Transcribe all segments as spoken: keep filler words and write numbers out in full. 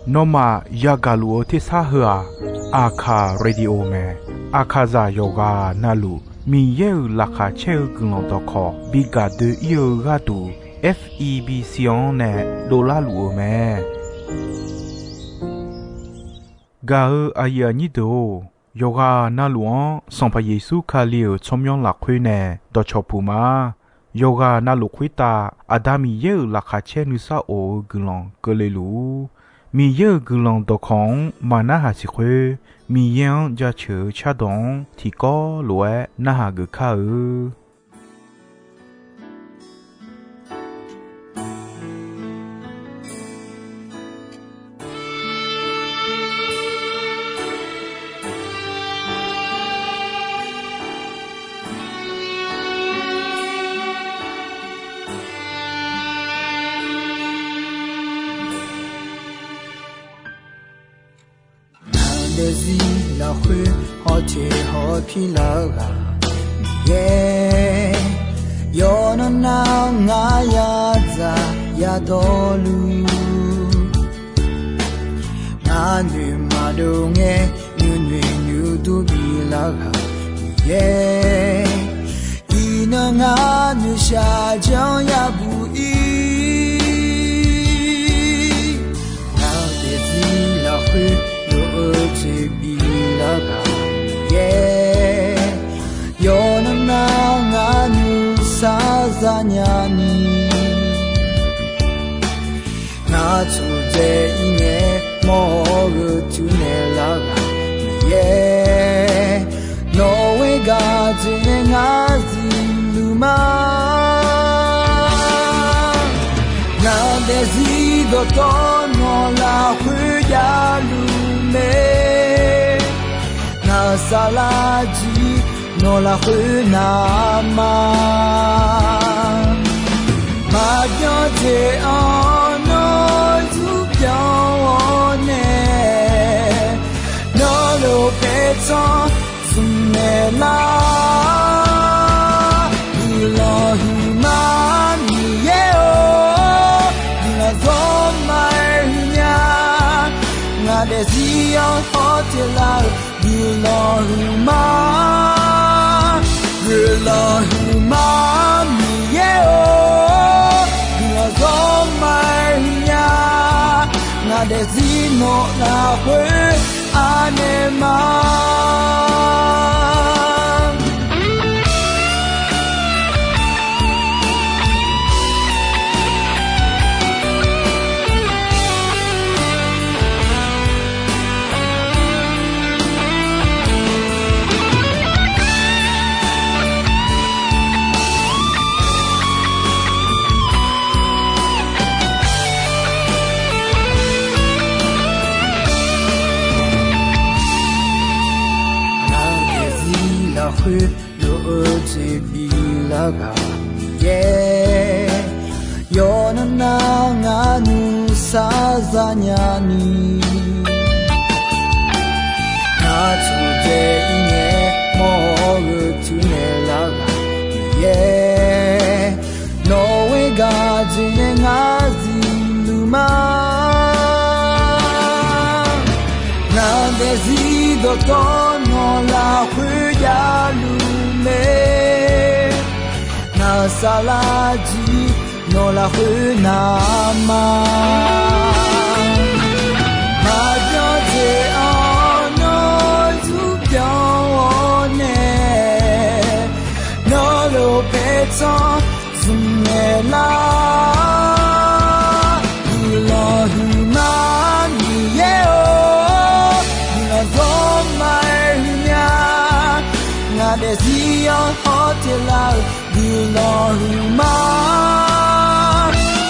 Nawmaf yagaq luf-eu tersar heu-aq, Aqkaq Radio mae. Aqkaqzaq yawqghaq navluf Miqyaer-euq laqkhaq caer-eu guiqlanq dawqkawq bi gaq doe-ir-eu gharduq, F E B C-anr nae dovlar luf-eu mae. Gaq-eu aqyuif aqnyir deuq-or, yawqghaq navluf-anr Sanqpaq Yeqsur Kali-euq tsawrmyanr lafkhoer nae dawqcawq puq ma. Yawqghaq navluf khoertav Aqda Miqyaer-euq laqkhaq caer nuisar of-eu guiqlanq keuvle luf-ur. Miqyaer-euq guiqlanq dawqkawq-anr maqnarhaq siq khoer, Miqyaer-anr jaceuq-eu cardawq-anr tiqkawv lof-aer narhaq geuf kar-eu. Ngaq daefzir lafkhoer hawteq hawpir lar-eu ghaq Miqyaer, yawqnan nar ngar yadzaq yadawrluf, ngar noeq maqdov ngae nuinoeq nuidur bilar ghaq Miqyaer, iqnan ngar noeqshaq janr yabuq ir. Ngaq daefzir lafkhoer lof-eu jeq bilar ghaq Miqyaer, yawqnan nar ngar nuisar zanya ni, ngar tsofdzae ir ngae mawr-eu teunaeq lar ghaq Miqyaer, nawq-euq gaq jeq nae ngar zifluf ma. Ngaq daefzir dawqtawvluf nawq lafkhoer javluf mae. Ngaq saflar jir nawq lafkhoer navma, maqbyan jeq-anr nawr zurbyan-awr nae, nawr lof paertsanr zmq naeq lar. Guiqlanq huiqma Miqyaer-or, guiqlanq zawr ma-aer huiqnya. Ngaq daefzir-anr hawteq lar-euq guiqlanq huiqma, guiqlanq huiqma Miqyaer-or, guiqlanq zawr ma-aer huiqnya. Ngaq daefzir nawq lafkhoer anaeq ma. Ngaq daefzir lafkhoer lof-eu jeq bilar ghaq Miqyaer, yawqnan nar ngar nuisar zanya ni, ngar tsofdzae ir ngae mawr-eu teunaeq lar ghaq Miqyaer, nawq-euq gaq jeq nae ngar zifluf ma. Ngaq daefzir dawqtawvluf nawq lafkhoer javluf mae. Ngaq saflar jir nawq lafkhoer navma, maqbyan jeq-anr nawr zurbyan-awr nae, nawr lof paertsanr zmq naeq lar. Guiqlanq huiqma Miqyaer-or, guiqlanq zawr ma-aer huiqnya. Ngaq daefzir-anr hawteq lar-euq guiqlanq huiqma,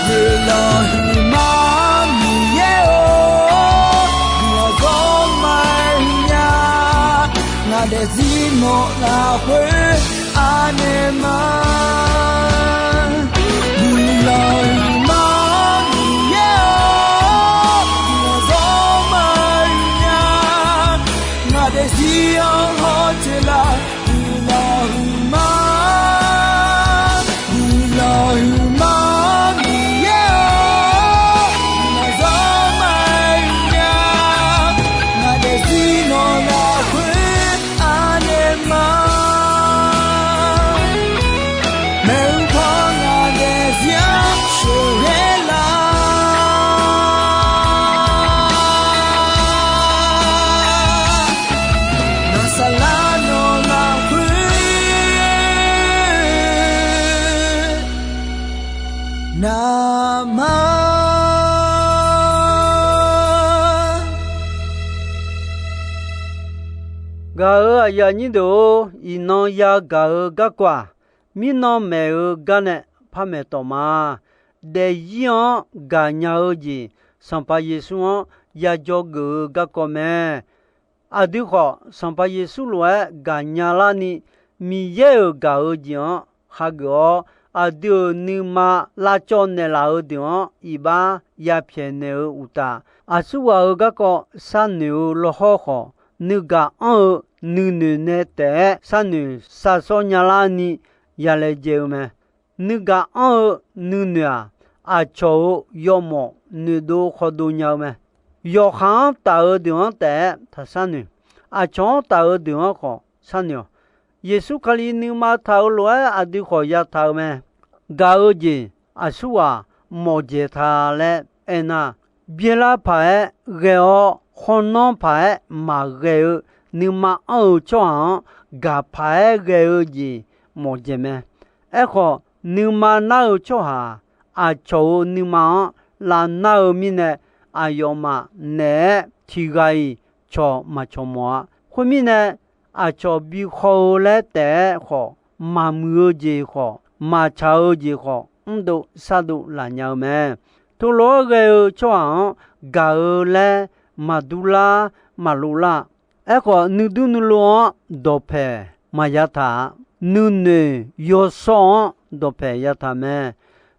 guiqlanq huiqma Miqyaer-or, guiqlanq zawr ma-aer huiqnya. Ngaq daefzir nawq lafkhoer anaeq ma. Guiqlanq huiqma Miqyaer-or, guiqlanq zawr ma-aer huiqnya. Ngaq daefzir-anr hawteq lar-euq guiqlanq huiqma, guiqlanq huiqma Miqyaer-or, ma. Gaq-euq aqyuif aqnyir deuq-or, iqnan yagaq-eu garkawv-aq, mirnan maeq-eu gar nae par maeq tawq ma. Daefzir-anr gaqnya-eu jeq, Sanqpaq Yeqsur-anr yajawr geuf-eu garkawv mae. Aqdui khawf, Sanqpaq Yeqsur lof-aer gaqnya larni, Miqyaer-euq gaq-eu jeq-anr hageuf-awr, aqdui-euq nuima lavcawv naeqlaf-eu deuq-anr iqbax yapyaeq naeq-eu uqtaf, aqsurghaq-euq garkawv sharnoeq-eu lawhawr khawf, nuigaq anr-eu nuinoeq nae taef-aer sharnoeq sharshawr nya larni yalaejae-eu mae. Nuigaq anr-eu nuinoeq-aq, aqcawq-euq yawmawf noeqdov khawdov nya-eu mae. Yawqkhaq-anr taf-eu deuq-anr taef-aer taq sharnoeq, aqcawq-anr taf-eu deuq-anr khawf sharnoeq-awq. Yeqsur Kali nuima taq-eu lof-aer aqdui khawf yataq-eu mae. Gaq-eu jeq aqsurghaq mawfdzaeq ta laer aernar, byaerlar paq-aer ghae-awr, khawrnanr paq-aer maqghae-eu nuima anr-eu tsawrhaq-anr, gaq paq-aer ghae-eu jeq mawfdzaeq mae. Aerkhawf, nuima nar-eu tsawrhaq aqcawq-euq nuima-anr lavnar-eu mirnae, aqyawfmaf naeq-aer tiqghaq-iq cawq maqcawq mawf-a. Khoermirnae, aqcawq bikhaw-eu laer taef-aer khawf, maqmuiq-eu jeq khawf, maqtsaq-eu jeq khawf, mrdov shardov laf nya-eu mae. Teulof-aer ghae-eu tsawrhaq-anr gaq-eu laer maqdur lar maqlov lar. Aerkhawf, nuidur nuilov-anr dawqpaeq maqya taq-a. Nuinoeq yawshawr-anr dawqpaeq yataq mae.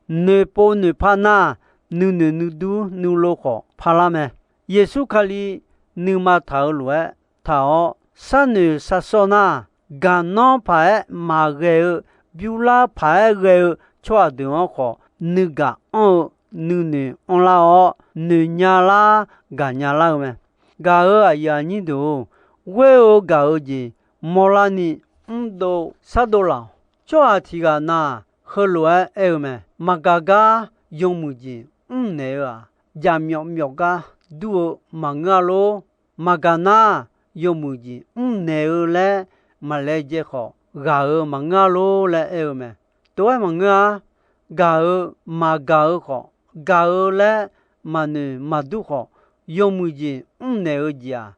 Noeqpov noeqpar nar, nuinoeq nuidur nuilov khawf parlar mae. Yeqsur Kali nuima taq-eu lof-aer taq-awr sharnoeq sharshawr nar, gaqnanr paq-aer maqghae-eu, bymrlar paq-aer ghae-eu tsawrhaq deuq-anr khawf, nuigaq anr-eu nuinoeq anrlar-awr, noeqnya lar gaqnya lar-eu mae. Gaq-euq aqyuif aqnyir deuq-or, ghoer-eu gaq-eu jeq mawrlarni mrdov shardov laf-awq. Tsawrhaq tiqghaq na heulof-aer aer-eu mae. Maqgaq gar yawmuiq jeq mrnaeq-eu-aq, jaqmyawf myawf gar dur-eu maqngeur-a lor. Maqgaq nar, yawmuiq jeq mrnaeq-eu laer maqlaejae khawf, ghaq-euq maqngeur-a lor laer aer-eu mae. Tov-aer maqngeur-a. Gaq-eu maqgaq-eu khawf, gaq-eu laer maqnoeq maqdur khawf, yawmuiq jeq mrnaeq-eu jeq-aq,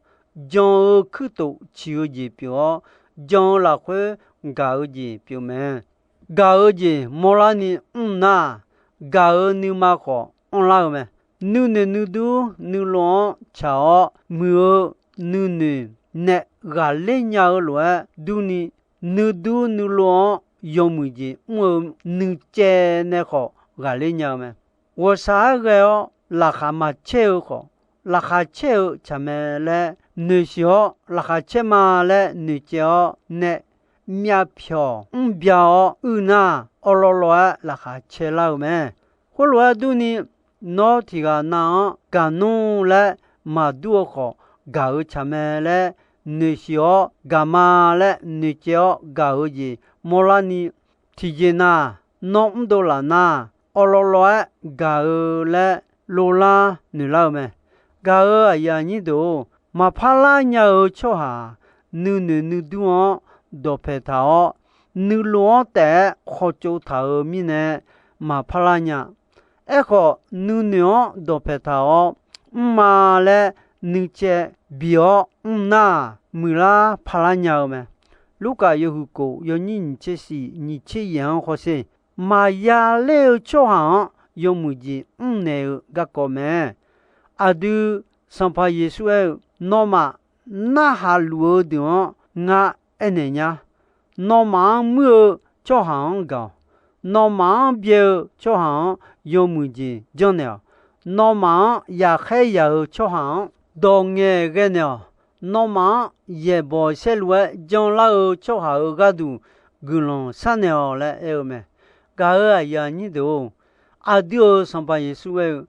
jan-eu kuirtof ciq-eu jeq pyeuf-awr, jan-eu lafkhoer gaq-eu jeq pyeuf mae. Gaq-eu jeq mawrlarni mr nar, gaq-eu nuima khawf anrlar-eu mae. Nuinoeq nuidur nuilov-anr tsaq-awr muiq-eu nuinoeq nae ghaqler nya-eu lof-aer durni, nuidur nuilov-anr yawmuiq jeq mr-eu nuicaev nae khawf ghaqler nya-eu mae. Ghawqshaq-aer ghae-awr laqkhaq maqcaer-eu khawf, laqkhaq caer-eu tsaq mae laer noeqshiq-awr, laqkhaq caer ma laer noeqcaev-awr nae, myavpyawq mrbya-awr uir nar, awrlawvlawv-aer laqkhaq caelar-eu mae. Khoerlof-aer durni, nawr tiqghaq nav-anr gaqnmr laer maqdur-eu khawf, gaq-eu tsaq mae laer noeqshiq-awr, gaq ma laer noeqcaev-awr gaq-eu jeq mawrlarni, tiqjeq nav nawr mrdov laf nar, awrlawvlawv-aer gaq-eu laer lovlar noeqlar-eu mae. Gaq-euq aqyuif aqnyir deuq-or, maqpar lar nya-eu tsawrhaq-aq, nuinoeq nuidur-anr dawqpaeq taq-awr, nuilov-anr taef-aer khawtsov taq-euq mirnae maqpar lar nya. Aerkhawf, nuinoeq-anr dawqpaeq taq-awr, mrma laer nuicaev bi-awr mr nar, muiqlar parlar nya-eu mae. Lurkaf yawhuiq kof yawnyir nyiq tser shif nyiq tser yaeq-anr hawsher. Maqya ler-eu tsawrhaq-anr yawmuiq jeq mrnaeq-eu garkawv mae. Aqdui, Sanqpaq Yeqsur aer-eu, nawmaf narhaq luf-eu deuq-anr ngar aernaeq nya. Nawmaf-anr muir-eu tsawrhaq-anr gaq-awq. Nawmaf-anr byae-eu tsawrhaq-anr yawmuiq jeq janrnaeq-awq. Nawmaf-anr yaqkhaer yaq-eu tsawrhaq-anr dawq ngaeqghae naeq-awq. Nawmaf-anr yaeqbawq saerlu-aer janlar-eu tsawrhaq-euq gharduq guiqlanq sharnaeq-awq laer aer-eu mae. Gaq-euq aqyuif aqnyir deuq-or, aqdui-euq Sanqpaq Yeqsur aer-eu,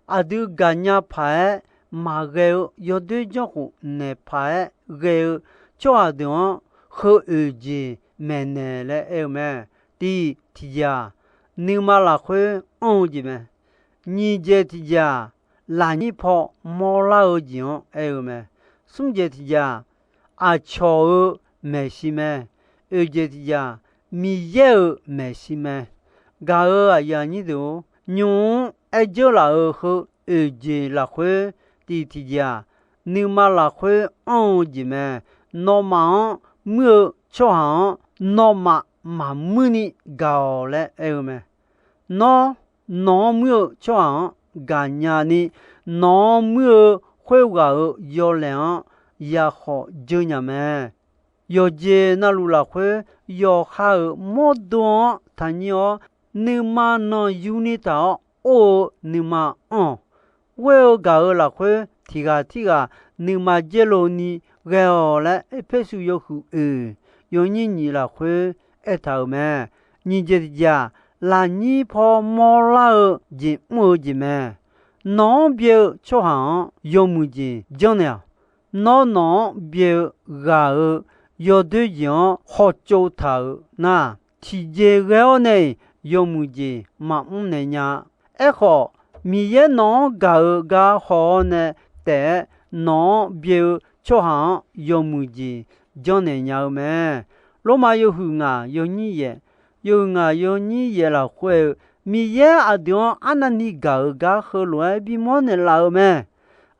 aqdui gaqnya paq-aer maqghae-eu yawdoer janrkhof naeq paq-aer ghae-eu tsawrhaq deuq-anr heu oeq jeq maeqnaeq laer aer-eu mae. Tiq, tiqjeq-aq, nuima lafkhoer anr-eu jeq mae. Nyiq jeq tiqjeq-aq, lafnyir paw mawrlar-eu jeq-anr aer-eu mae. Smr jeq tiqjeq-aq, aqcawq-euq maeqshi mae. Oeq jeq tiqjeq-aq, Miqyaer-euq maeqshi mae. Gaq-euq aqyuif aqnyir deuq-or, nymq-mr aer dzeurlaf-euq heu oeq jeq lafkhoer tiq tiqjeq-aq, nuima lafkhoer anr-eu jeq mae. Nawmaf-anr muir-eu tsawrhaq-anr nawmaf maqmuir ni gaq-awq laer aer-eu mae. Nawr, nawq-anr muir-eu tsawrhaq-anr gaqnya ni, nawq-anr muir-eu khoerghaq-euq yawlaeq-anr yakhawf dzeur nya mae. Yawqjeq navluf lafkhoer, yawqha-euq mawrdo-anr taqnyir-awr, nuima nanq yuni taq-awr or-eu nuima anr-awq. Ghoer-eu gaq-euq lafkhoer tiq ghaq tirghaq nuima dzaerlov ni ghae-awq laer, Erpersu yawhuiq oeq yawnyir nyiq lafkhoer aertaq-euq mae. Nyiq jeq tiqjeq-aq, lafnyir paw mawrlar-eu jeq mr-eu jeq mae. Nawq-anr byae-eu tsawrhaq-anr yawmuiq jeq janrnaeq-awq. Nawr, nawq-anr byae-eu ghaq-euq yawdoer jeq-anr hawtsov taq-euq nar, tiqjeq ghae-awr nae-iq yawmuiq jeq maqmr naeq nya-a. Aerkhawf, Miqyaer nawq-anr gaq-eu gar haw-awr nae taef-aer, nawq-anr byae-eu tsawrhaq-anr yawmuiq jeq janrnaeq nya-eu mae. Lormav yawhuiq ngaq yawnyir yaef, yawhuiq ngaq yawnyir yaef lafkhoer-eu, Miqyaer aqdui-anr arnavni gaq-euq gar heulof-aer bimawr naeqlaf-eu mae.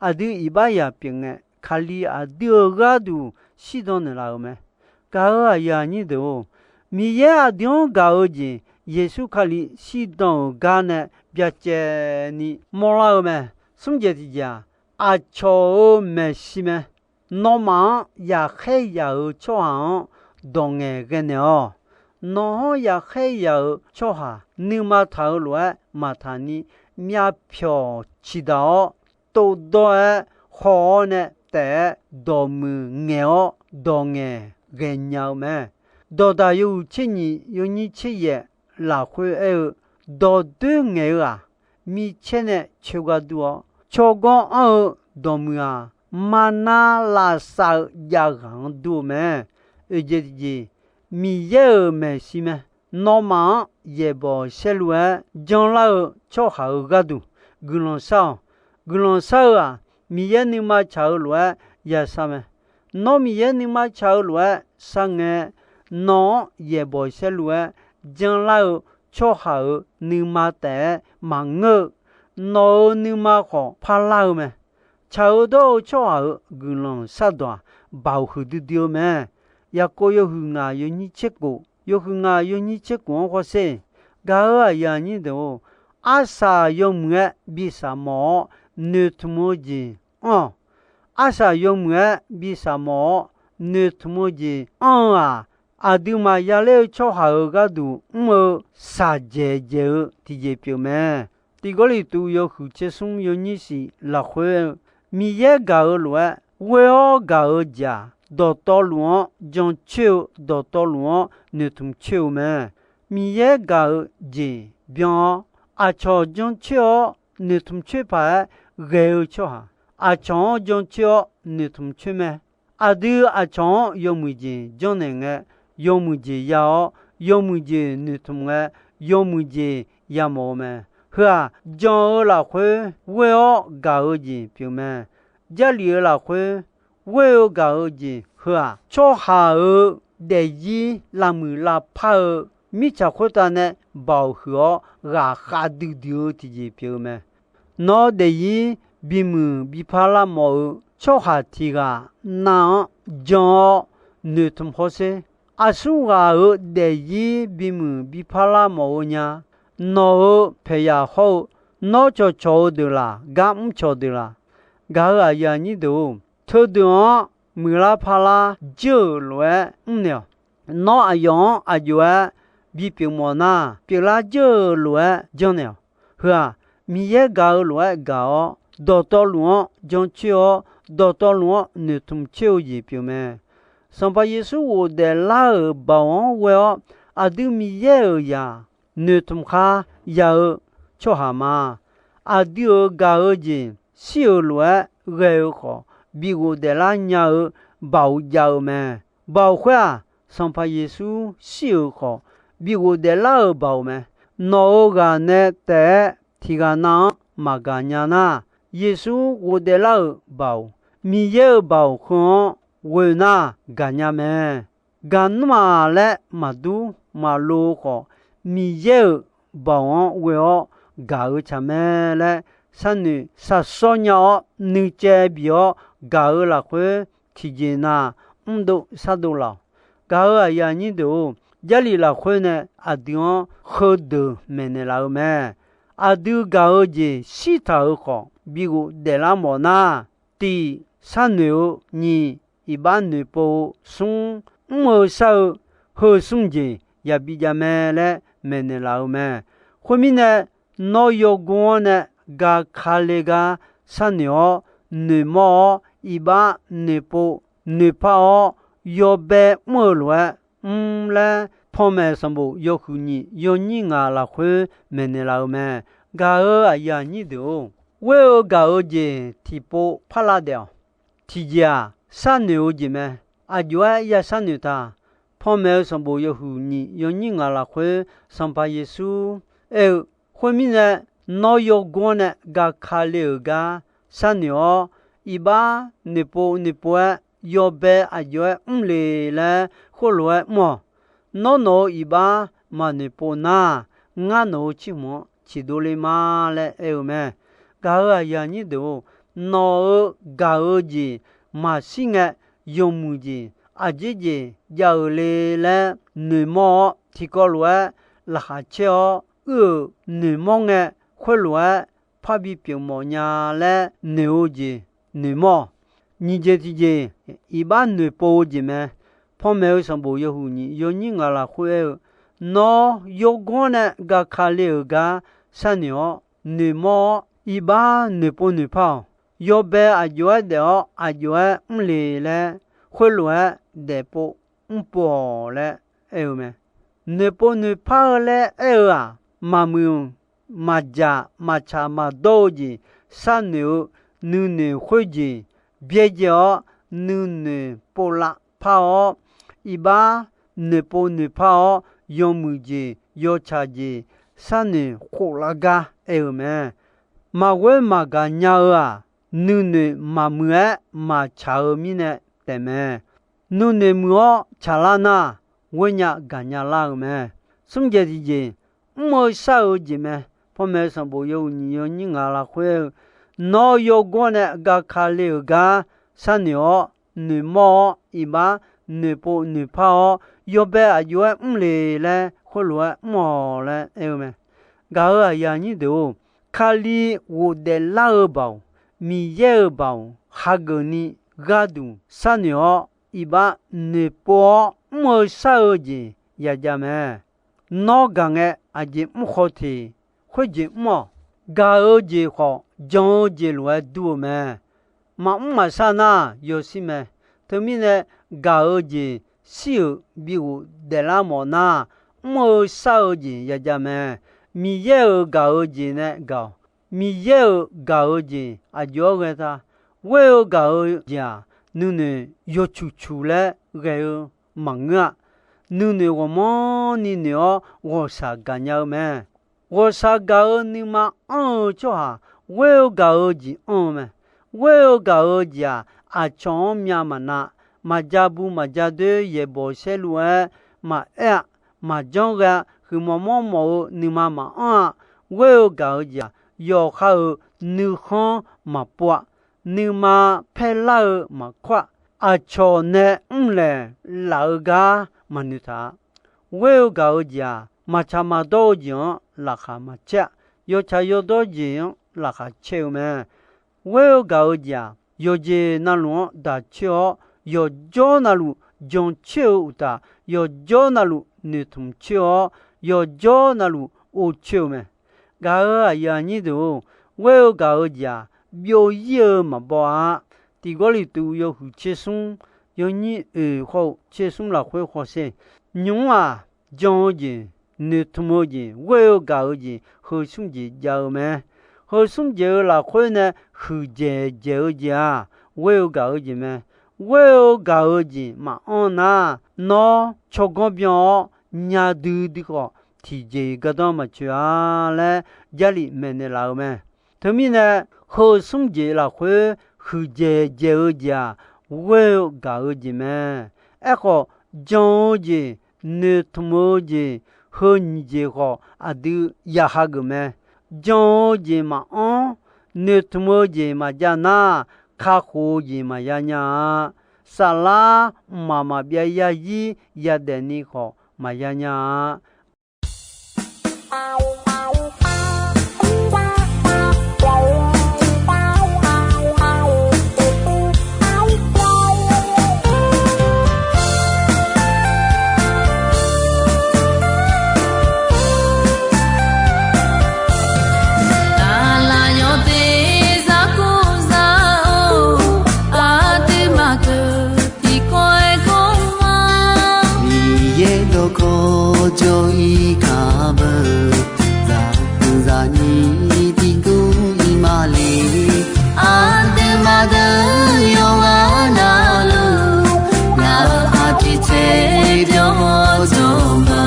Aqdui iqbaxzaq pyeufngae, Kali aqdui-euq gharduq shirdan naeqlaf-euq mae. Gaq-euq aqyuif aqnyir deuq-or, Miqyaer aqdui-anr gaq-eu jeq Yeqsur Kali shirdan-euq gar nae byacaevni mawrlar-eu mae. Smr jeq tiqjeq-aq, aqcawq-euq maeqshi mae. Nawmaf-anr yaqkhaer yaq-euq tsawrhaq-anr dawq ngaeqghae naeq-awq. Nawq-anr yaqkhaer yaq-euq tsawrhaq nuima taq-eu lof-aer maqtaq ni, myavpyawq ciqdaq-awr, tovdawr-aer haw-awr nae taef-aer dawqmuiq ngaeq-awr dawq ngaeq ghaenya-eu mae. Dawqdaq yawhuiq tser nyiq yawnyir tser yaef lafkhoer aer-eu, dawqdoer ngaeq-eu-aq, micaer nae coer gar dur-awr, tsawrganr anr-eu dawqmuiq-aq, marnar lavsav-eu javghaq-anr dur-eu mae. Oeq jeq tiqjeq, Miqyaer-euq maeqshi mae. Nawmaf-anr yaeqbawq saerlu-aer janlar-eu tsawrhaq-euq gharduq guiqlanq shar-awq. Guiqlanq shar-eu-aq, Miqyaer nuima tsaq-eu lof-aer yashar mae. Nawr Miqyaer nuima tsaq-eu lof-aer sharngae, nawq-anr yaeqbawq saerlu-aer janlar-eu tsawrhaq-euq nuima taef-aer maqngeur-eu, nawq-euq nuima khawf parlar-eu mae. Tsaq-eu dawr-eu tsawrhaq-euq guiqlanq shardawq-aq, baoq huiqdui dui-eu mae. Yaqkov yawhuiq ngaq yawnyir tser kof, yawhuiq ngaq yawnyir tser kof-anr hawsher. Gaq-euq aqyuif aqnyir deuq-or, arsaq yawmuiq-aer bi shaq mawf-awr noeqtmq-eu jeq anr-awq. Arsaq yawmuiq-aer bi shaq mawf-awr noeqtmq-eu jeq anr-eu-aq, aqduimaf yaler-eu tsawrhaq-euq gharduq mr-eu shaqdzaeq dzaeq-eu tiqjeq pyeuf mae. Tiq Gawrliqtu yawhuiq tser smr yawnyir shif lafkhoer-eu, Miqyaer gaq-eu lof-aer ghoer-awr gaq-eu jeq-aq, dawqtawvluf-anr jancoer-eu, dawqtawvluf-anr noeqtmq coer-eu mae. Miqyaer gaq-eu jeq byan-awr, aqcawq jancoer-awr noeqtmq coer paq-aer ghae-eu tsawrhaq, aqcawq-anr jancoer-awr noeqtmq coer mae. Aqdui aqcawq-anr yawmuiq jeq janrnaeq ngae, yawmuiq jeq ya-awr, yawmuiq jeq noeqtmq ngae, yawmuiq jeq yamawf-eu mae. Heu-aq, jan-eu lafkhoer ghoer-awr gaq-eu jeq pyeuf mae. Jarlif-eu lafkhoer ghoer-eu gaq-eu jeq heu-aq, tsawrhaq-euq daefzir lavmuiq lavpar-eu mirtsaq khoertav nae baoq huiq-awr ghaqkhav duidui-eu tiqjeq pyeuf-eu mae. Nawr daefzir bimuiq biparlar mawf-eu tsawrhaq tiq ghaq nav-anr jan-awr noeqtmq hawsher. Aqsurghaq-euq daefzir bimuiq biparlar mawf-eu nya. Nawq-euq paeqyaq hawr-eu, nawr cawqcawq-eu deuq laq, gar mrcawq deuq laq. Gaq-euq aqyuif aqnyir deuq-or, teudeuq-anr muiqlar parlar jeur-euq lof-aer mrnaeq-awq. Nawr aqyawf-anr aq jov-aer bipyeuf mawf nar, pyeuflar jeur-euq lof-aer janrnaeq-awq. Heu-aq, Miqyaer gaq-eu lof-aer gaq-awr, dawqtawvluf-anr jancoer-awr, dawqtawvluf-anr noeqtmq coer-eu jeq pyeuf mae. Sanqpaq Yeqsur ghofdaef lar-euq baoq-anr ghoe-awr, aqdui Miqyaer-euq zaq noeqtmq khar ya-eu tsawrhaq ma. Aqdui-euq gaq-eu jeq shir-euq lof-aer ghae-eu khawf, bi ghofdaef lar nya-eu baoq jav-eu mae. Baoq khoer-aq, Sanqpaq Yeqsur shir-euq khawf, bi ghofdaef lar-euq baoq mae. Nawq-euq ghaq nae taef-aer tiq ghaq nav-anr maqgaq nya nar, Yeqsur ghofdaef lar-euq baoq, Miqyaer-euq baoq heu-anr ghoe nar gaqnya mae. Gaqnmr-aq laer maqdur maqlo-eu khawf, Miqyaer-euq baoq-anr ghoe-awr gaq-eu tsaq mae laer, sharnoeq shaqshawr nya-awr nuicaev bif-awr gaq-eu lafkhoer, tiqjeq nav mrdov shardov laf-awq. Gaq-euq aqyuif aqnyir deuq-or, Jarlif lafkhoer nae aqdui-anr heudeuq maeqnaeq laf-eu mae. Aqdui gaq-eu jeq shirtaq-euq khawf bighof daeflar mawf nar, tiq sharnoeq-eu, nyiq iqbax noeqpov-eu, smr mr-eu shar-eu, heu smr jeq yabi jav mae laer maeqnaeq laf-eu mae. Khoermirnae, nawr yawgor-anr nae gaka le gar sharnoeq-awr noeqmawr-awr, iqbax noeqpov noeqpar-awr, yawbae mr-eu lof-aer mr laer, panmaeq sanqbof yawhuiq nyiq yawnyir ngaq lafkhoer maeqnaeq laf-eu mae. Gaq-euq aqyuif aqnyir deuq-or, ghoer-eu gaq-eu jeq tiqpov parlar daef-awq. Tiqjeq-aq, sharnoeq-eu jeq mae. Aqjox-aer ya sharnoeq taq? Panmaeq-eu sanqbof yawhuiq nyiq yawnyir ngaq lafkhoer Sanqpaq Yeqsur aer-eu, khoermirnae, nawr yawgor-anr nae gaka le-euq gar sharnoeq-awr, iqbax noeqpov noeqpov-aer yawbae aqjox-aer mr le laer khoerlof-aer mr-awq. Nawr nawq-euq iqbax maqnoeqpov nar, ngar nawq-euq tsirhmq-anr ciqdov le ma laer aer-eu mae. Gaq-euq aqyuif aqnyir deuq-or, nawq-euq gaq-eu jeq maqshir ngae, yawmuiq jeq aqjeq jeq jav-euq le laer noeqmawr-awr, tiqkawv lof-aer laqkhaq caer-awr uir-euq noeqmawr ngae, khoerlof-aer parbi pyeuf mawf nya laer noeq-eu jeq noeqmawr-awq. Nyiq jeq tiqjeq, iqbax noeqpov-eu jeq mae. Panmaeq-eu sanqbof yawhuiq nyiq yawnyir ngaq lafkhoer aer-eu, nawr yawgor-anr nae gaka le-euq gar sharnoeq-awr noeqmawr-awr, iqbax noeqpov noeqpar-awq. Yawbae aqjox-aer daef-awr aqjox-aer mr le laer, khoerlof-aer daefpov mrpov-awq laer aer-eu mae. Noeqpov noeqpar-eu laer aer-eu-aq, maqmuiq maqjaq maqtsaq maqdawr-eu jeq sharnoeq-eu, nuinoeq khoerjeq byaerdzae-awr, nuinoeq povlav par-awr, iqbax noeqpov noeqpar-awr, yawmuiq jeq yawtsaq jeq sharnoeq khoflar gar aer-eu mae. Maqghoer maqgaq nya-eu-aq, nuinoeq maqmuiq-aer maqtsaq-eu mirnae taefmae. Nuinoeq muiq-awr tsaqlar nar, ghoernya gaqnya lar-eu mae. Smr jeq tiqjeq, mr-eu shar-eu jeq mae. Panmaeq sanqbof yawhuiq nyiq yawnyir ngaq lafkhoer aer-eu, nawr yawgor nae gaka le-euq gar sharnoeq-awr noeqmawr-awr, iqbax noeqpov noeqpar-awr, yawbae aqjox-aer mr le laer khoerlof-aer mr-awq laer aer-eu mae. Gaq-euq aqyuif aqnyir deuq-or, Kali ghofdaef lar-eu baoq, Miqyaer-euq baoq hageuf ni gharduq sharnoeq-awr, iqbax noeqpov-awr mr-eu shar-eu jeq yajav mae. Nawr gaq ngae aqjeq mr khawf teq, khoerjeq mr-awq. Gaq-eu jeq khawf jan-eu jeq lof-aer dur-eu mae. Maqmr maqshar nar yawshir mae. Teumirnae, gaq-eu jeq shir-euq bighof daeflar mawf nar, mr-eu shar-eu jeq yajav mae. Miqyaer-euq gaq-eu jeq nae gaq-awq. Miqyaer-euq gaq-eu jeq aqjox-aer ghae ta? Ghoer-eu gaq-eu jeq-aq, nuinoeq yawcuq cuq laer ghae-eu maqngeur-a. Nuinoeq ghawqmanrni noeq-awr ghawqshaq gaqnya-eu mae. Ghawqshaq gaq-eu nuima anr-eu tsawrhaq, ghoer-eu gaq-eu jeq anr-eu mae. Ghoer-eu gaq-eu jeq-aq, aqcawq-anr myav maqnav, maqja bu maqja doer yaeqbawq saerlu-aer maqaer-a. Maqjanr ghae-a. Huiqmawf mawrmawf-eu nuima maqanr-a. Ghoer-eu gaq-eu jeq-aq, yawqha-euq nuikhanr maqpov-a. Nuima paerlar-eu maqkawr-a. Aqcawq nae mrlaeq laf-eu gar maqnoeq taq-a. Ghoer-eu gaq-eu jeq-aq, maqtsaq maqdawr-eu jeq-anr laqkhaq maqcaer-a. Yawtsaq yawdawr jeq-anr laqkhaq caer-eu mae. Ghoer-eu gaq-eu jeq-aq, yawqjeq navluf-anr daq coer-awr, yawqjawr navluf jan coer-eu uqtaf, yawqjawr navluf noeqtmq coer-awr, yawqjawr navluf ov coer-eu mae. Gaq-euq aqyuif aqnyir deuq-or, ghoer-eu gaq-eu jeq-aq, byov-ir-eu maqbaw-a. Tiq Gawrliqtu yawhuiq tser smr, yawnyir oeq khawr-eu tser smr lafkhoer hawsher. Nymq-mr-aq, jan-eu jeq, noeqtmq-eu jeq, ghoer-eu gaq-eu jeq, heu smr jeq jav-eu mae. Heu smr jeq-eu lafkhoer nae huiqdzaeq dzaeq-eu jeq-aq, ghoer-eu gaq-eu jeq mae. Ghoer-eu gaq-eu jeq maqanr nar, nawr tsawrganr byan-awr nya duidui khawf, tiqjeq-iq gardanr maqtsoeq-a laer Jarlif maeqnaeq laf-eu mae. Teumirnae, heu smr jeq lafkhoer huiqdzaeq dzaeq-eu jeq-aq, ghoer-eu gaq-eu jeq mae. Aerkhawf, jan-eu jeq, noeqtmq-eu jeq, heu nyiq jeq khawf aqdui ya hageuf mae. Jan-eu jeq maqanr, noeqtmq-eu jeq maqjav nar, kakhof-eu jeq maqya nya-a. Saflar mqmaq maqbyav yarzir yadaef ni khawf maqya nya-a. Aqlaf yawf teq zar kur za-or, aqduimaf keuv tiqkawv-aer gawr ma. Miqyaer dawqkawq jawr-ir kaq beu, zaqguq zaqnyir tiqguv ir ma le. Aqduimaf deuq yawqghaq navluf, ngaq-euq aqjeq tser byawr-awr jawr ma.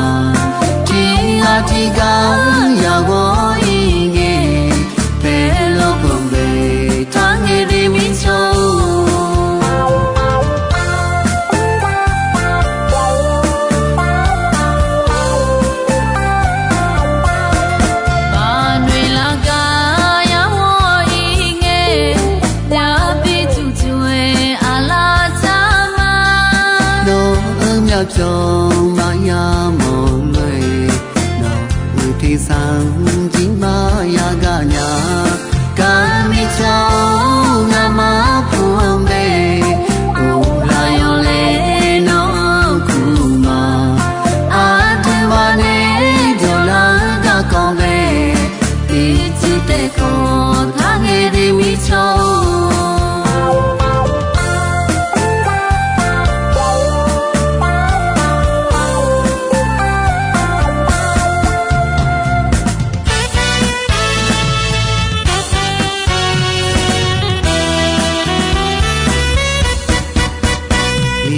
Tiq ghaq tiq ghaq yagawr ir ngae, paerlawr kawv bae taqngaeq de mirtsawr-or. Baqnoeq lar gar yagawr ir ngae, yabi tuqtuq-aer aqlaf tsar ma. Nawq-euq myavpyawq maqya mawf lof-aer, nawq-euq tersar-anr jir maqya gaq nya. Gar mirtsaq-or, ngamaf pu-anr bae, uvlaf yawlae nawr-anr kur ma. Aqduimaf nae jawrlar-eu garkawv bae, tiqcuiv taef kawv taqngaeq de mirtsawr-or.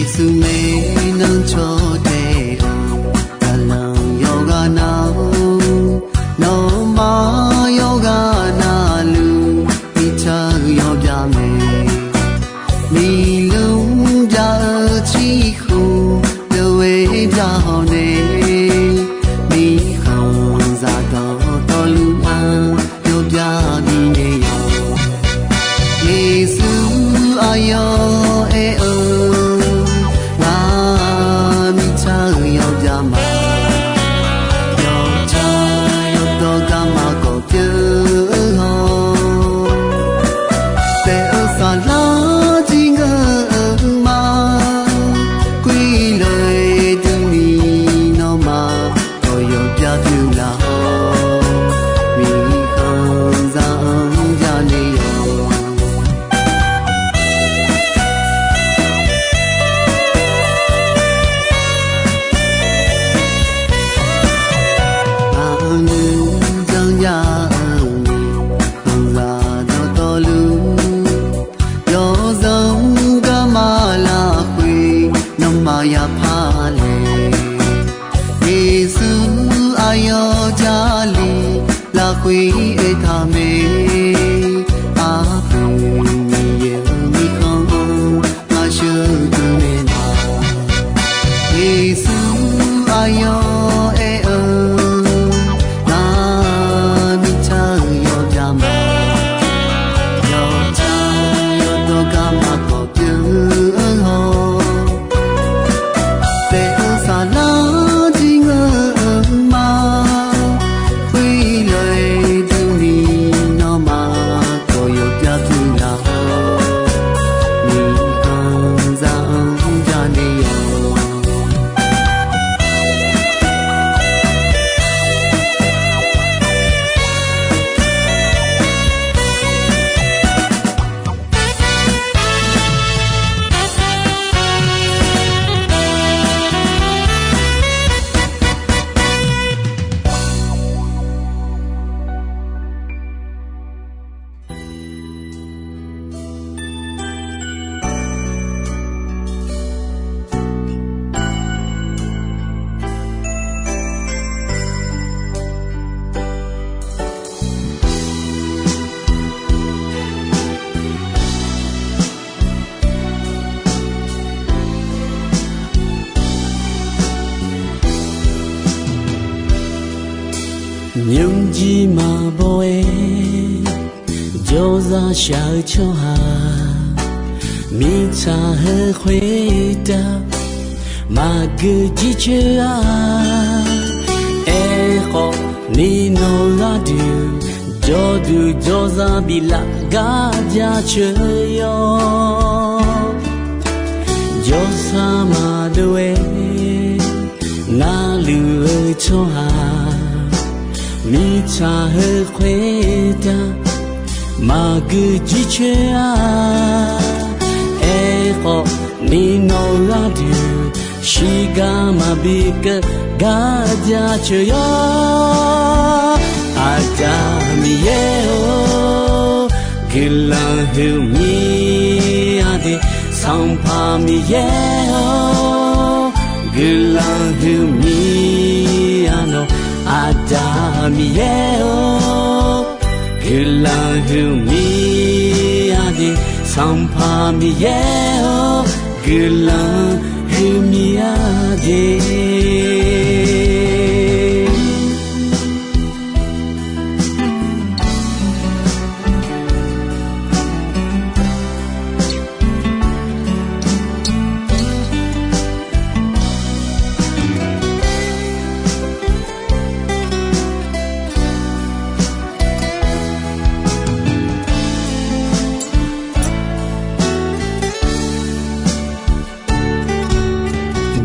Yeqsur mae nanrcaw taef-eu, daqlanq yawqghaq nav-or, nawmaf yawqghaq navluf, mirtsaq-eu yawbya mae. Miqluf bya-eu ciqkhof deuq-aer bya hawq nae, mirkhanqzaq dawqtawvluf-anr yawbya binaeq-awq. Yeqsur aqyawf aer-eu, ngaq mirtsaq-eu yawbya ma. Yawtsaq yawdawr garma kawf pyeuf-eu haw, taef-eu saflar jir ngeur-eu ma. Khoerlof-aer durni nawmaf dawq yawbya pyeuf laf-awr, mirkhanqzaq-anr byanaeq-awq. Aqnuir janrjav-eu mirkhanqzaq dawqtawvluf, yawzanr garma lafkhoer nawmaf yapar laeq. Yeqsur aqyawf Jarlif lafkhoer aertaq mae. Arpoeq Miqyaer-euq mirkhanq-anr ngaq sheuqdui naeq ma. Yeqsur aqyawf aer-eu, ngaq mirtsaq-eu yawbya ma. Yawtsaq yawdawr garma kawf pyeuf-eu haw, taef-eu saflar jir ngeur-eu ma. Khoerlof-aer Nymrjir maqbaw-aer jawrzaq shaq-eu tsawrhaq, mirtsaq heu khoertav maqgeu jircoer-a. Aerkhawf, ni nawq gharduq jawrduq jawrzaq biflaf gar jaceuq yawr. Jawrsar maqdov-aer narluf-eu tsawrhaq, mirtsaq heu khoertav maqgeu jircoer-a. Aerkhawf, ni nawq gharduq shiqgar maqbi keuv gar jaceuq yawr. Aqda Miqyaer-or, guiqlanq huiqmir-a de. Sanqpaq Miqyaer-or, guiqlanq huiqmir-a nawq. Aqda Miqyaer-or, guiqlanq huiqmir-a de. Sanqpaq Miqyaer-or, guiqlanq huiqmir-a de.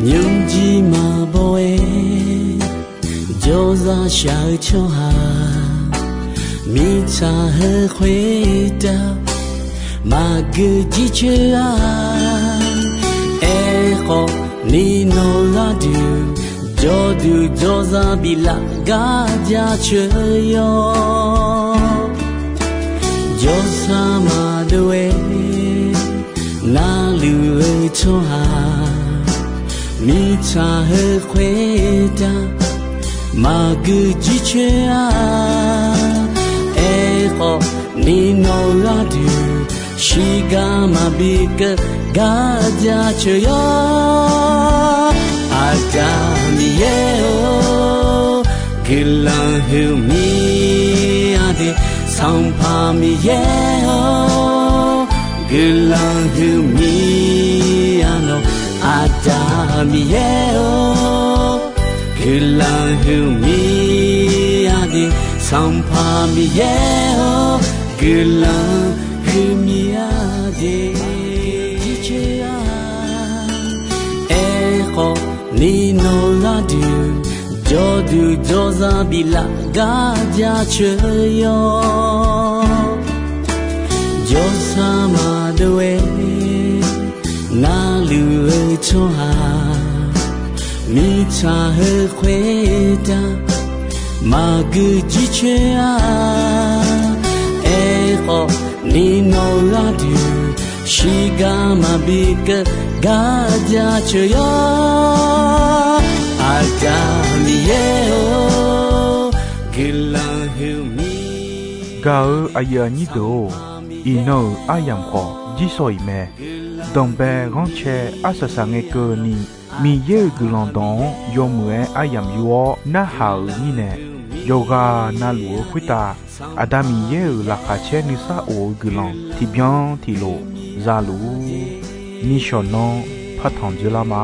Nymrjir maqbaw-aer jawrzaq shaq-eu tsawrhaq, mirtsaq heu khoertav maqgeu jircoer-a. Aerkhawf, ni nawq gharduq jawrduq jawrzaq biflaf gar jaceuq yawr. Jawrsar maqdov-aer narluf-eu tsawrhaq, mirtsaq heu khoertav maqgeu jircoer-a. Aerkhawf, ni nawq gharduq shiqgar maqbi keuv gar jaceuq yawr. Aqda Miqyaer-or, guiqlanq huiqmir-a de. Sanqpaq Miqyaer-or, guiqlanq huiqmir-a nawq. Aqda Miqyaer-or, guiqlanq huiqmir-a de. Sanqpaq Miqyaer-or, guiqlanq huiqmir-a de. Aerkhawf, ni nawq gharduq jawrduq jawrzaq biflaf gar jaceuq yawr. Jawrsar maqdov-aer narluf-eu tsawrhaq, mirtsaq heu khoertav maqgeu jircoer-a. Aerkhawf, ni nawq gharduq shiqgar maqbi keuv gar jaceuq yawr. Aqda Miqyaer-or, guiqlanq huiqmir. Gaq-eu aqyuif aqnyir deuq-or, iqnan-euq aryamq khawf jirsawq iq mae. Danqbae ghanrcae arsaq saq ngae keuvni, Miqyaer-euq guiqlanq dawq-anr yawmuiq-aer aryamq yur-awr narhaq-euq mirnae, yawqghaq navluf-eu khoertav Aqda Miqyaer-euq laqkhaq caer nuisar of-eu guiqlanq tiqbyan tiqlof zaluf-ur. Nishawq nanr partanq dzoerlar ma.